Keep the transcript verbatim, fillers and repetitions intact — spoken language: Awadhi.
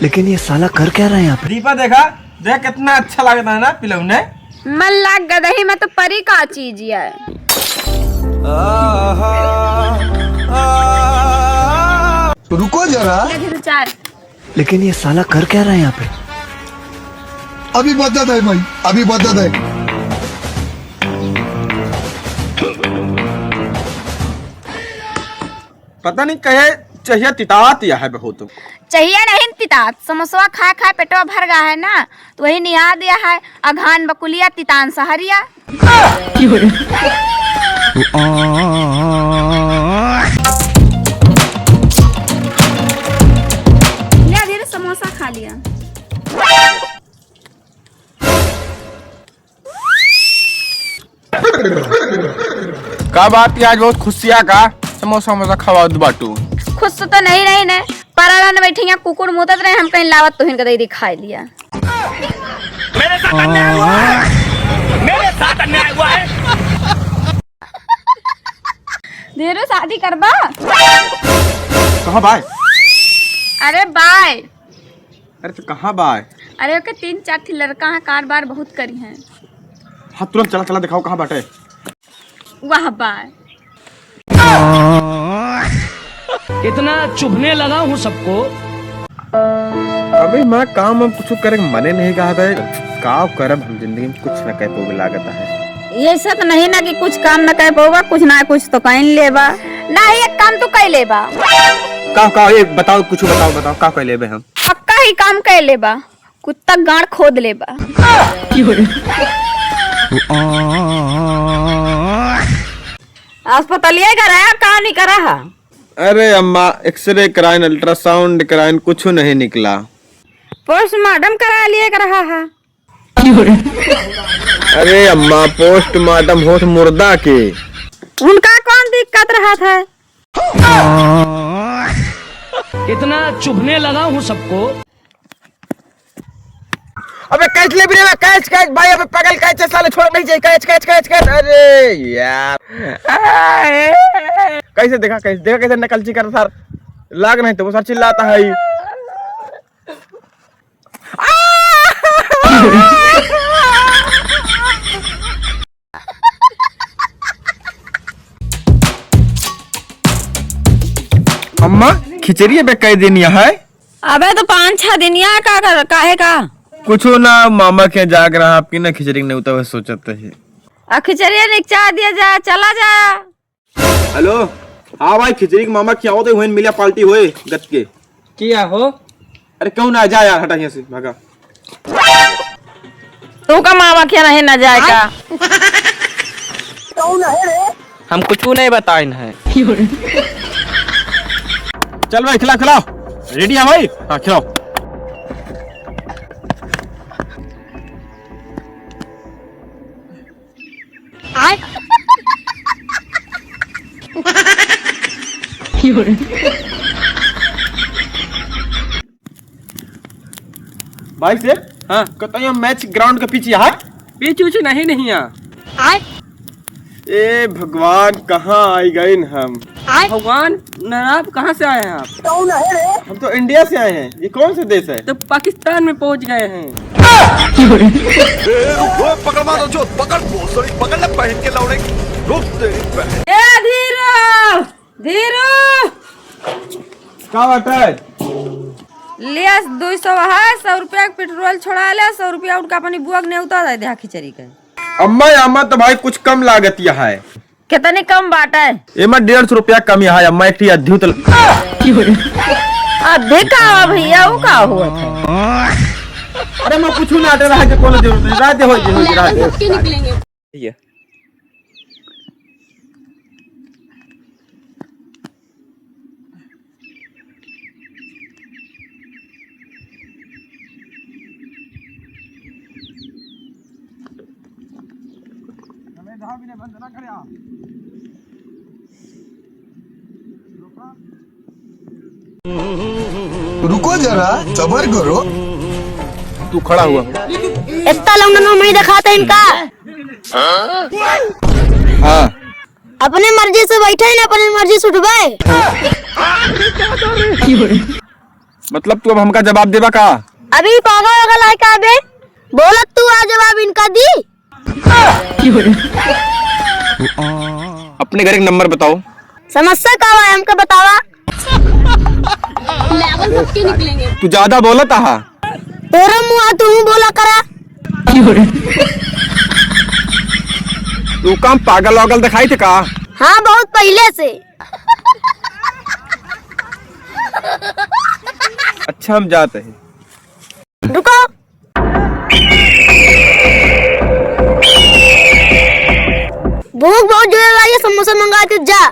लेकिन ये साला कर क्या रहा है यहाँ पे? दीपा देखा, देख कितना अच्छा लगता है ना पिलौने। मन लाग गदही में तो परी का चीज है। रुको जरा। ले धीरू चाय। लेकिन ये साला कर क्या रहा है यहाँ पे? अभी बता दे भाई, अभी बता दे। पता नहीं कहे चहिया तितात या है बहुत। चहिया नहीं तितात, समोसवा खा खा पेटवा भर गया है ना, तो वही निहा दिया है अघान बकुलिया तितान सहरिया। ले धीरे समोसा खा लिया। का बात है, आज बहुत खुशिया का समोसा वमोसा खवावत बाटू? खुश तो नहीं रही ने, पराला न बैठे यहाँ कुकुर मुतत रहे, हम कहीं लावत तुहिन का दे दी खाए लिया। मेरे साथ अन्याय हुआ है, मेरे साथ अन्याय हुआ है। धीरू शादी करबा? कहाँ बाय? अरे बाय। अरे तो कहाँ बाय? अरे ओके तीन चार ठी लड़का हैं, कार बार बहुत करी हैं। हाँ तुरंत चला, चला दिखाओ कहाँ बाटे। वाह बाय। इतना चुभने लगा हूँ सबको। अबे माँ काम हम कुछ करे के मने नहीं कहा था। का करब हम जिंदगी में कुछ न कर पावे लागत है। ऐसा तो नहीं ना कि कुछ काम न कर पावा, कुछ ना कुछ तो कर लेबा। ना एक काम तो कर लेबा। का, का, ये बताओ, कुछ बताओ, बताओ, का कर लेबे हम? पक्का ही काम कर लेबा, कुत्ता गाड़ खोद लेबा। अस्पतालिया का रहा, का नहीं करा हा? अरे अम्मा, एक्सरे कराइन, अल्ट्रासाउंड कराइन, कुछ नहीं निकला। पोस्टमार्टम करा लिए का रहा हा? अरे अम्मा, पोस्टमार्टम होत मुर्दा के। उनका कौन दिक्कत रहत है? इतना चुभने लगा हूँ सबको। अबे कैच ले भी रे, कैच, कैच भाई, अबे पागल कैच है साले, छोड़ नहीं चाहिए, कैच, कैच, कैच, कैच। अरे यार, कैसे देखा, कैसे देखा, कैसे नकलची कर सर, लाग नहीं तो वो सर चिल्लाता है। अम्मा, खिचड़ी अबे कै दिन यहाँ है? अबे तो पाँच छह दिन यहाँ का कर, काहे का? कुछ ना, मामा के जाग रहा आपकी ना खिचड़ी नहीं उता, वह सोचत है। आ खिचड़ी निकचा दिया जा, चला जा। हेलो, हाँ भाई, खिचड़ी के मामा क्या होते हुए मिला पार्टी होए गत के। किया हो? अरे क्यों ना, जा यार, हटा यहाँ से, भागा। तू का मामा क्या नहीं ना जाए का? कौन है रे? हम कुछ नहीं बताइन है। चल भाई, खिला, खिलाओ। रेडी है भाई? हाँ, खिलाओ। आय। भाई से, हाँ। कतई मैच ग्राउंड के पीछे है? पीछे उछे नहीं, नहीं यहाँ। आय। ए भगवान, कहाँ आई गइन हम? आय। भगवान, नाराज, कहाँ से आए हैं आप? कौन है रे? हम तो इंडिया से आए हैं। ये कौन सा देश है? तो पाकिस्तान में पहुँच गए हैं। ए, रुक, ओए, पकड़ मारो जो, पकड़, भोसड़ी, पकड़ ले पहन के लौड़े। रुक तेरी बहन। ए, धीरू! धीरू! का बाटे? ले, दुई सौ है, सौ रुपया के पेट्रोल छोड़ा ले, सौ रुपया उठा अपनी बुआ के नेवता दे दे खिचड़ी के। अम्मा, अम्मा तो भाई कुछ कम लागत या है। कितनी कम बाटे? एमा डेढ़ सौ रुपया कम यहाँ, अम्मा एक ठी अद्धी उतल। अद्धी का हो भैया, वो का हुआ था? अरे मैं कुछ ना, अरे रह के कोनो जरूरत नहीं, रह दे, हो जे, हो जे, रह दे। भैया। रुको जरा, सबर करो। तू खड़ा हुआ। इतना लौंडन में नहीं दिखाते इनका। हाँ। अपने मर्जी से बैठे ही ना, अपने मर्जी से उठबे। मतलब तू अब हमका जवाब देबा का? अभी पागल होगल है का बे? बोलत तू आ जवाब इनका दी। अपने घरे क नंबर बताओ। समस्या का बा हमका बतावा। तू ज्यादा बोलत आहा। तोरे मुँह तू बोला करा। तू काम पागल वागल दिखाई थे का? हाँ, बहुत पहिले से। अच्छा, हम जात है। रुको। भूख बहुत जोर लगी है, समोसा मंगा के जा।